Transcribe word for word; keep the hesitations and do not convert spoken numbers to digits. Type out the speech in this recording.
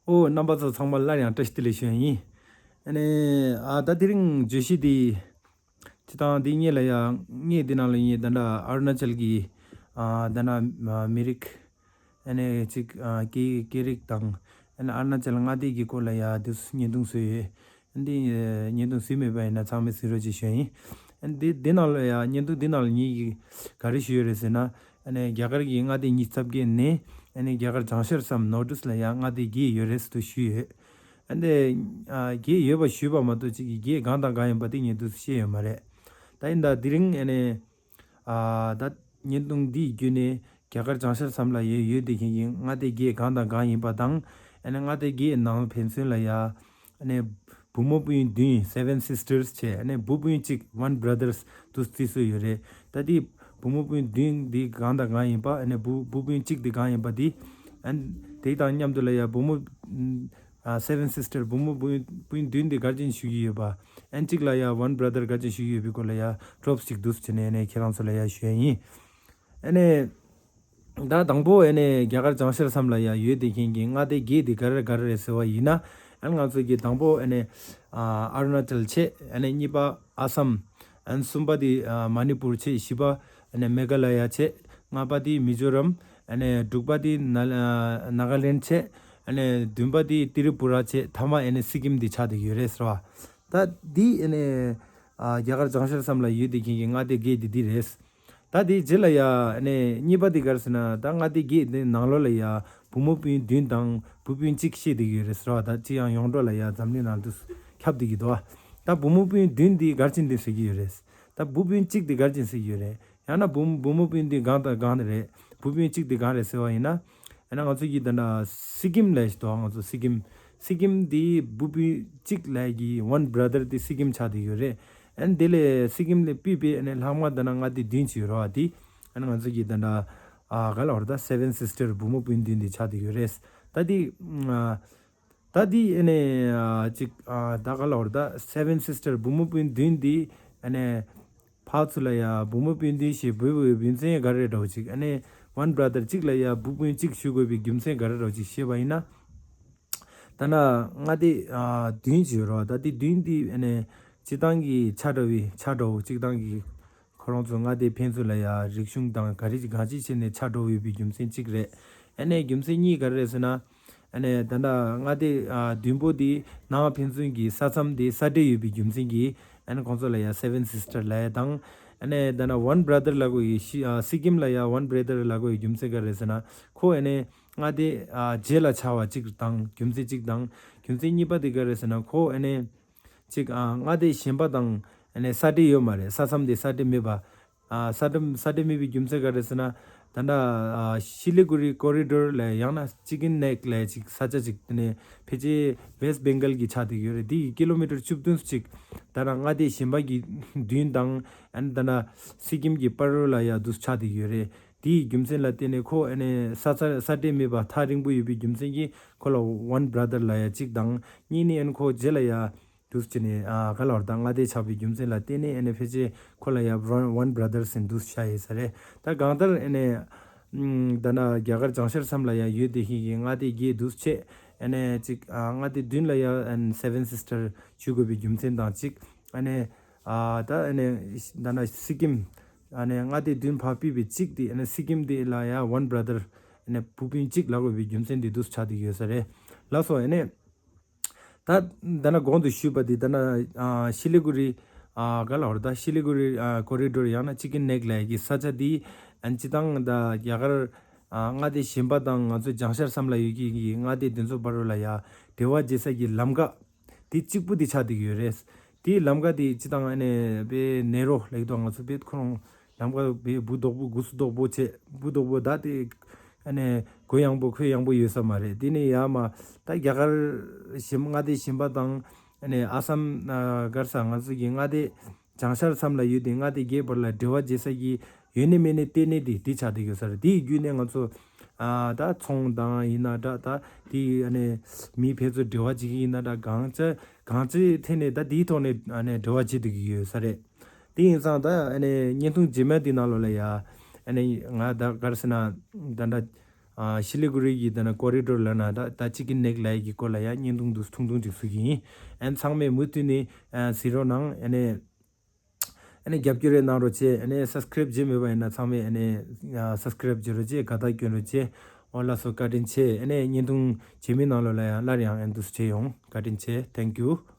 ཨོ། རྣམ་པ་ཚོ་ཚང་མ་སླར་ཡང་བཀྲ་ཤིས་བདེ་ལེགས་ཞུ་ཡ་ཡིན། ཨ་ནི། ཨ་ད་དེ་རིང་བརྗོད་གཞི་འདི། སྤྱིར་བཏང་འདི་སྔོན་ལ་ཡ། སྔོན་འདི་ནང་ལ་ཡིན་ད་ལྟ་ཨ་རུ་ན་ཅལ་གྱི། ཨ་ད་ལྟ་མི་རིགས། ཨ་ནི་གཅིག་ཨ་སྐད་སྐད་རིགས་དང་། ཨ་ནི་ཨ་རུ་ན་ཅལ་མངའ་སྡེ་གི་སྐོར་ལ་ཡ་འདི་བརྙན་ཐུང་བཟོས་ཡོད། འདི་བརྙན་ཐུང་གཟིགས་མེད་པ་ཡིན་ན་ཚང་མས་གཟིགས་རོགས་བྱེད་ཞུ་ཡ་ཡིན། འདི་འདི་ནང་ལ་ཡ་བརྙན་ཐུང་འདི་ནང་ལ་ངེད་ཀྱིས་ག་རེ་ཞུས་ཡོད་རེད་ཟེར་ན། ཨ་ནི་རྒྱ་གར་གྱི་མངའ་སྡེ་ཉི་ཤུ་རྩ་བརྒྱད་ནས། ཨ་ནི་རྒྱ་གར་བྱང་ཤར་སམ་ནོར་ཨིསཊ་ལ་ཡ་མངའ་སྡེ་བརྒྱད་ཡོད་རེད་ཟེར་དུ་ཞུས་ཡོད། ཨ་ནི་ཨ་བརྒྱད་ཡོད་པ་ཞུས་པ་མ་གཏོགས་གཅིག་གི་བརྒྱད་གང་དང་གང་ཡིན་པ་དེ་ངས་འདུག་ཤེས་ཡོད་མ་རེད། ད་ཡིན་ད་དེ་རིང་ཨ་ནི། ཨ་ད་བརྙན་ཐུང་འདི་ཡི་བརྒྱུད་ནས་རྒྱ་གར་བྱང་ཤར་སམ་ལ་ཡོད་ཡོད་བསྡད་མཁན་གྱི་མངའ་སྡེ་བརྒྱད་གང་དང་གང་ཡིན་པ་དང་། ཨ་ནི་མངའ་སྡེ་བརྒྱད་ནང་ཕན་ཚུན་ལ་ཡ། ཨ་ནི་བུ་མོ་སྤུན་བདུན་Seven Sisters བྱས། ཨ་ནི་བུ་སྤུན་གཅིག One Brothers དུ་བརྩི་སྲོལ་ཡོད་རེད། ད་དེ་བུ་མོ་སྤུན་བདུན་འདི་གང་དང་གང་ཡིན་པ། ཨ་ནི་བུ་བུ་སྤུན་གཅིག་འདི་གང་ཡིན་པ་དེ། ཨ་ནི་དེ་དང་མཉམ་དུ་ལ་ཡ་བུ་མོ། ཨ་Seven Sister བུ་མོ་སྤུན་སྤུན་བདུན་འདི་ག་རེ་བྱས་ནས་ཞུ་གི་ཡོད་པ། ཨ་ནི་གཅིག་ལ་ཡ་One Brother ག་རེ་བྱས་ནས་ཞུ་གི་ཡོད་པའི་སྐོར་ལ་ཡ་ཌོབ་ཅིག་འདུག་སེ་བྱས་ནས་ཨ་ནི་ཁྱེད་རང་ཚོ་ལ་ཡ་ཞུ་ཡ་ཡིན། ཨ་ནི། ད་དང་པོ་ཨ་ནི་རྒྱ་གར་བྱང་ཤར་མཚམས་ལ་ཡ་ཡོད་བསྡད་མཁན་གྱི་མངའ་སྡེ་བརྒྱད་དེ་ག་རེ་ག་རེ་རེད་ཟེར་བ་ཡིན་ན། ཨ་ནི་ང་ཚོ་གི་དང་པོ་ཨ་ནི་ཨ་ཨ་རུ་ན་ཅལ་བྱས། ཨ་ནི་གཉིས་པ་ཨ་སམ། ཨ་ནི་གསུམ་པ་དེ་ཨ་མ་ནི་པུར་བྱས། བཞི་པ་ཨ་ནི་མེ་ག་ལ་ཡ་བྱས། ལྔ་པ་དེ་མི་ཛོ་རམ། ཨ་ནི་དྲུག་པ་དེ་ན་ཨ་ནཱ་ག་ལེན་བྱས། ཨ་ནི་བདུན་པ་དེ་ཏི་རི་པུ་ར་བྱས། ཐ་མ་ཨ་ནི་སི་ཀིམ་དེ་ཆགས་བསྡད་ཡོད་རེད་ཟེར་བ། ད་དེ་ཨ་ནི་ཨ་རྒྱ་གར་བྱང་ཤར་མཚམས་ལ་ཡོད་བསྡད་མཁན་གྱི་མངའ་སྡེ་བརྒྱད་དེ་འདི་རེད། ད་དེའི་རྗེས་ལ་ཡ་ཨ་ནི་གཉིས་པ་དེ་ག་རེ་ཟེར་ན། ད་མངའ་སྡེ་བརྒྱད་དེ་ནང་ལོགས་ལ་ཡ་བུ་མོ་སྤུན་བདུན་དང་བུ་སྤུན་གཅིག་བཤད་བསྡད་ཀྱི་ཡོད་རེད་ཟེར་བ། ད་ཅི་ཡང་ཡོངས་གྲགས་ལ་ཡ་འཛམ་གླིང་ནང་དུ་ཁྱབ་བསྡད་ཀྱི་འདུག་ད་བུ་མོ་སྤུན་བདུན་དེ་ག་རེ་བྱས་ནས་ཟེར་གྱི་ཡོད་རེད། ད་བུ་སྤུན་གཅིག་དེ་ག་རེ་བྱས་ནས་ཟེར་གྱི་ཡོད་རེད། ཡང་ན་བུ་བུ་མོ་སྤུན་བདུན་གང་དང་གང་རེད། བུ་སྤུན་གཅིག་དེ་གང་རེད་ཟེར་བ་ཡིན་ན། ཡང་ན་ང་ཚོ་གི་ད་ལྟ་སི་ཀིམ་ལ་ཡ་ཞིག་འདུག་ང་ཚོ་སི་ཀིམ། སི་ཀིམ་དེ་བུ་སྤུན་གཅིག་ལ་ཡ་གི་One Brother དེ་སི་ཀིམ་ཆགས་བསྡད་ཡོད་རེད། ཨ་ནི་དེ་ལས་སི་ཀིམ་ལས་ཕུད་པའི་ཨ་ནི་ལྷག་མ་ད་ལྟ་མངའ་སྡེ་བདུན་ཅིག་ཡོད་རེད་བ། དེ་ཨ་ནི་ང་ཚོ་གི་ད་ལྟ་ཨ་ག་ལ་བར་ད་Seven Sister བུ་མོ་སྤུན་བདུན་དེ་ཆགས་བསྡད་ཡོད་རེད། ད་དེ་ཨ་ད་དེ་ཨ་ནི་ཨ་ཅིག་ཨ་ད་ག་ལ་བར་ད་Seven Sister བུ་མོ་སྤུན་བདུན་དེ་ཨ་ནི་ཕར་ཚུར་ལ་ཡ་བུ་མོ་སྤུན་བདུན་ཞེས་འབོད་དགོས་པའི་རྒྱུ་མཚན་ག་རེ་འདྲ་བོ་ཅིག་ཨ་ནི་One Brother གཅིག་ལ་ཡ་བུ་སྤུན་གཅིག་ཞུ་དགོས་པའི་རྒྱུ་མཚན་ག་རེ་འདྲ་བོ་ཅིག་ཤེས་པ་ཡིན་ན། ད་ནི་མངའ་སྡེ་ཨ་བདུན་ཅིག་ཡོད་རེད་བ། ད་དེ་བདུན་དེ་ཨ་ནི་སྤྱིར་བཏང་གི་ཆ་འདྲ་བའི་ཆ་འདྲ་བོ། སྤྱིར་བཏང་གི་ཁོ་རང་ཚོ་མངའ་སྡེ་ཕན་ཚུན་ལ་ཡ་རིག་གཞུང་དང་ག་རེ་གང་ཅིའི་ཆ་ནས་ཆ་འདྲ་བོ་ཡོད་པའི་རྒྱུ་མཚན་གཅིག་རེད། ཨ་ནི་རྒྱུ་མཚན་གཉིས་ག་རེ་རེད་ཟེར་ན། ཨ་ནི་ད་ལྟ་མངའ་སྡེ་ཨ་བདུན་པོ་དེ་ནང་ཕན་ཚུན་གྱི་ས་མཚམས་དེ་ས་འབྲེལ་ཡོད་པའི་རྒྱུ་མཚན་གྱིས། ཨ་ནི་ཁོང་ཚོ་ལ་ཡ་Seven Sister ལབ་ཡ་དང་། ཨ་ནི་ད་ལྟ་One Brother ལབ་དགོས་ཡི་ཤི་ཨ་སི་ཀིམ་ལ་ཡ་One Brother ལབ་དགོས་ཡི་རྒྱུ་མཚན་ག་རེ་རེད་ཟེར་ན། ཁོ་ཨ་ནི་མངའ་སྡེ་ཨ་རྗེས་ལ་ཆགས་པ་གཅིག་དང་རྒྱུ་མཚན་གཅིག་དང་། རྒྱུ་མཚན་གཉིས་པ་དེ་ག་རེ་རེད་ཟེར་ན། ཁོ་ཨ་ནི་གཅིག་ཨ་མངའ་སྡེ་གཞན་པ་དང་ཨ་ནི་ས་འབྲེལ་ཡོད་མ་རེད། ས་མཚམས་དེ་ས་འབྲེལ་མེད་པ། ཨ་ས་འབྲེལ་ས་འབྲེལ་མེད་པའི་རྒྱུ་མཚན་ག་རེ་ཟེར་ན། ད་ལྟ་ཨ་ཤི་ལི་གུ་རི་ཀོ་རི་ཌོར་ལ་ཡང་ན་ཅི་ཀིན་ནེག་ལ་ཅིག་ས་ཆ་ཅིག་དེ་ནས་ཕལ་ཆེར་ཝེསྟ་བེང་གལ་གྱི་ཆ་དེ་ཡོད་རེད། དེ་ཡི་ཀི་ལོ་མི་ཊར་བཅུ་བདུན་ཅིག་ད་ལྟ་མངའ་སྡེ་གཞན་པ་གི་མདུན་དང་ཨ་ནི་ད་ལྟ་སི་ཀིམ་གྱི་བར་རོ་ལ་ཡ་འདུག་ཆ་དེ་ཡོད་རེད། དེ་ཡི་རྒྱུ་མཚན་ལ་བརྟེན་ནས་ཁོ་ཨ་ནི་ས་ས་ས་འབྲེལ་མེད་པ་ཐག་རིང་པོ་ཡོད་པའི་རྒྱུ་མཚན་གྱིས་ཁོ་ལ་One Brother ལབ་ཡ་གཅིག་དང་། གཉིས་ནི་ཨ་ནི་ཁོ་རྗེས་ལ་ཡ་འདུག་སེ་བྱས་ནས་ཨ་ག་ལ་བར་ད་མངའ་སྡེ་ཆགས་པའི་རྒྱུ་མཚན་ལ་བརྟེན་ནས་ཨ་ནི་ཕལ་ཆེར་ཁོ་ལ་ཡ་One One Brother ཟེར་འདུག་སེ་བྱས་ཡོད་ས་རེད། ད་གང་ལྟར་ཨ་ནི་ཨམ་ད་ནི་རྒྱ་གར་བྱང་ཤར་མཚམས་ལ་ཡ་ཡོད་བསྡད་མཁན་གྱི་མངའ་སྡེ་བརྒྱད་འདུག་སེ་བྱས། ཨ་ནི་གཅིག་ཨ་མངའ་སྡེ་བདུན་ལ་ཡ་ཨ་ནི་Seven Sister ཞུ་དགོས་པའི་རྒྱུ་མཚན་དང་གཅིག་ཨ་ནི་ཨ་ད་ཨ་ནི་ད་ནི་སི་ཀིམ། ཨ་ནི་མངའ་སྡེ་བདུན་ཕར་ཕུད་པའི་གཅིག་དེ་ཨ་ནི་སི་ཀིམ་དེ་ལ་ཡ་One Brother ཨ་ནི་བུ་སྤུན་གཅིག་ལབ་དགོས་པའི་རྒྱུ་མཚན་དེ་འདུག་སེ་ཆགས་བསྡད་ཡོད་ས་རེད། ལགས་སོ། ཨ་ནི། ད་ད་ནི་གོང་དུ་ཞུས་པ་དེ་ད་ནི་ཨ་ཤི་ལི་གུ་རི་ཨ་ག་ལ་བར་ད་ཤི་ལི་གུ་རི་ཨ་ཀོ་རི་ཌོར་ཡང་ན་ཅི་ཀིན་ནེག་ལབ་ཡ་གི་ས་ཆ་དེ་ཨ་ནི་སྤྱིར་བཏང་ད་རྒྱ་གར་ཨ་མངའ་སྡེ་གཞན་པ་དང་ང་ཚོ་བྱང་ཤར་མཚམས་ལ་ཡོད་མཁན་གྱི་མངའ་སྡེ་དེ་ཚོ་བར་རོ་ལ་ཡ་འབྲེལ་བ་བྱེད་ས་ཀྱི་ལམ་ཀ་དེ་གཅིག་པུ་དེ་ཆགས་བསྡད་ཀྱི་ཡོད་རེད། དེའི་ལམ་ཀ་དེ་སྤྱིར་བཏང་ཨ་ནི་དཔེ་ནེ་རོ་ལབ་ཀྱི་འདུག་ང་ཚོ་དཔེ་ཁོ་རང་ལམ་ཀ་དཔེ་སྦུག་རྡོག་པོ་སྦུག་སུ་རྡོག་པོ་བྱས། སྦུག་རྡོག་པོ་ད་དེ་ཨ་ནི་གོ་ཡངས་པོ་ཁོད་ཡངས་པོ་ཡོད་ས་མ་རེད། དེ་ནས་ཡར་མར་ད་རྒྱ་གར་གཞན་མངའ་སྡེ་གཞན་པ་དང་ཨ་ནི་ཨ་སམ་ཨ་ག་རེ་ཟེར་ང་ཚོ་གི་མངའ་སྡེ་བྱང་ཤར་མཚམས་ལ་ཡོད་དེ་མངའ་སྡེ་བརྒྱད་བར་ལ་འབྲེལ་བ་བྱེད་ས་ཀྱི་ཡོད་ནི་མེད་ནི་ལྟེ་གནས་དེ་དེ་ཆགས་བསྡད་ཡོད་ས་རེད། དེ་ཡི་བརྒྱུད་ནས་ང་ཚོ་ཨ་ད་ཚོང་དང་ཡིན་ན་འདྲ། ད་དེ་ཨ་ནི་མི་ཕན་ཚུན་འབྲེལ་བ་བྱེད་ཀྱི་ཡིན་ན་འདྲ། གང་ཅི་གང་ཅིའི་ཐད་ནས་ད་དེའི་ཐོག་ནས་ཨ་ནི་འབྲེལ་བ་བྱེད་བསྡད་ཀྱི་ཡོད་ས་རེད། དེ་ཡིན་ཙང་ད་ཨ་ནི་བརྙན་ཐུང་རྗེས་མ་དེ་ནང་ལོགས་ལ་ཡ་ཨ་ནི་ང་ད་ག་རེ་ཟེར་ན་ད་འདྲ་ ཨ་ཤི་ལི་གུ་རི་གི་ད་ན་ཀོ་རི་ཌོར་ལ་ན་ད་ད་ཅིག་གི་ནེག་ལའི་གི་སྐོར་ལ་ཡ་བརྙན་ཐུང་འདུག་ཐུང་ཐུང་ཅིག་བཟོ་གི་ཡིན། ཨན་ཚང་མས་མུ་མཐུད་ནས་ཨ་གཟིགས་རོགས་གནང་། ཨ་ནི་ཨ་ནི་རྒྱབ་སྐྱོར་རེ་གནང་རོགས་བྱེད། ཨ་ནི་སབ་སི་ཀ་རེབ་བྱེད་མེད་པ་ཡིན་ན་ཚང་མས་ཨ་ནི་ཨ་སབ་སི་ཀ་རེབ་བྱེད་རོགས་བྱེད། དགའ་རྟགས་སྐྱོན་རོགས་བྱེད། འོ་ལགས་སོ། བཀའ་དྲིན་ཆེ། ཨ་ནི་བརྙན་ཐུང་རྗེས་མའི་ནང་ལོགས་ལ་ཡང་སླར་ཡང་ཨ་ནི་འདུག་སེ་བྱེད་ཡོང་། བཀའ་དྲིན་ཆེ། Thank you།